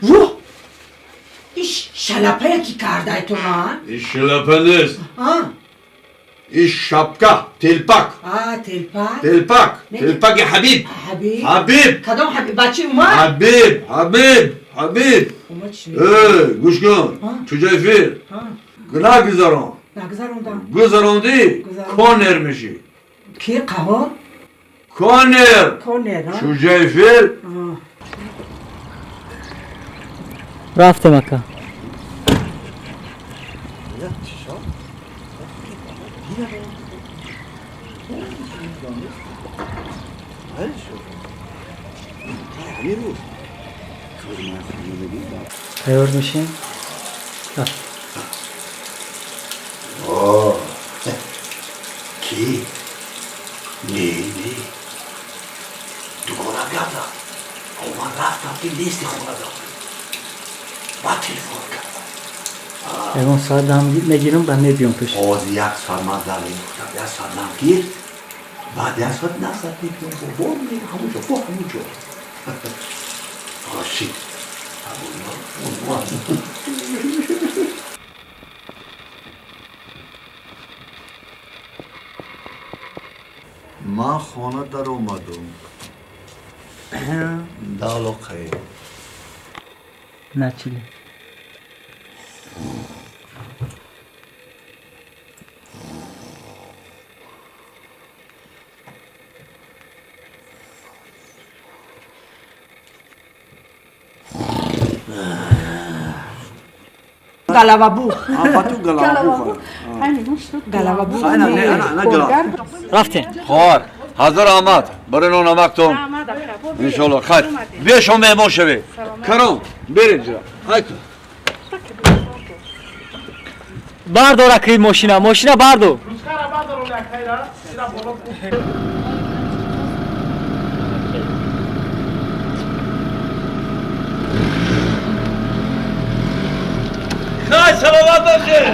Воҳ, иш шалапая ки кардай ту ма? Иш шалапа нест. Иш шапка, телпак. А, телпак. Телпак. Телпаки Ҳабиб. Ҳабиб. Ҳабиб. Кадом Ҳабиб? Бачи Умар? Ҳабиб, Ҳабиб, Ҳабиб. Умар чӣ? Э, гӯш кун. Чуҷои фил. Нагузарон. Нагузарондам. Гузарондӣ, конер мешӣ. Ки қаҳор? Конер. Конер, а? Чуҷои фил. Рафтем, ака. Тайёр мешем. Рафт. Ки? Не, не. Дугона гап зад. Ман рафтам, ки нести хона дор. Баъд телефон кардам. Ягон соат дам мегирам, ба мебиём пеш. Ҳозир як соат ман зал мегуфтам, як соат дам гир, баъд як соат назад мебиём, бо ҳамунҷо, бо ҳамунҷо. Оши. Ман хона даромадум. Далоқае. Начали. Галавабух. Галавабух. Галавабух. Рафтем. Хоҳар, ҳазор раҳмат барои нонамактон. Иншоалло, хайр. Биё, шумо меҳмон шавед. Каром, берем ҷира. Хайр. Бардор, акри, мошина, мошина бардор. Хайр, саломат бошед.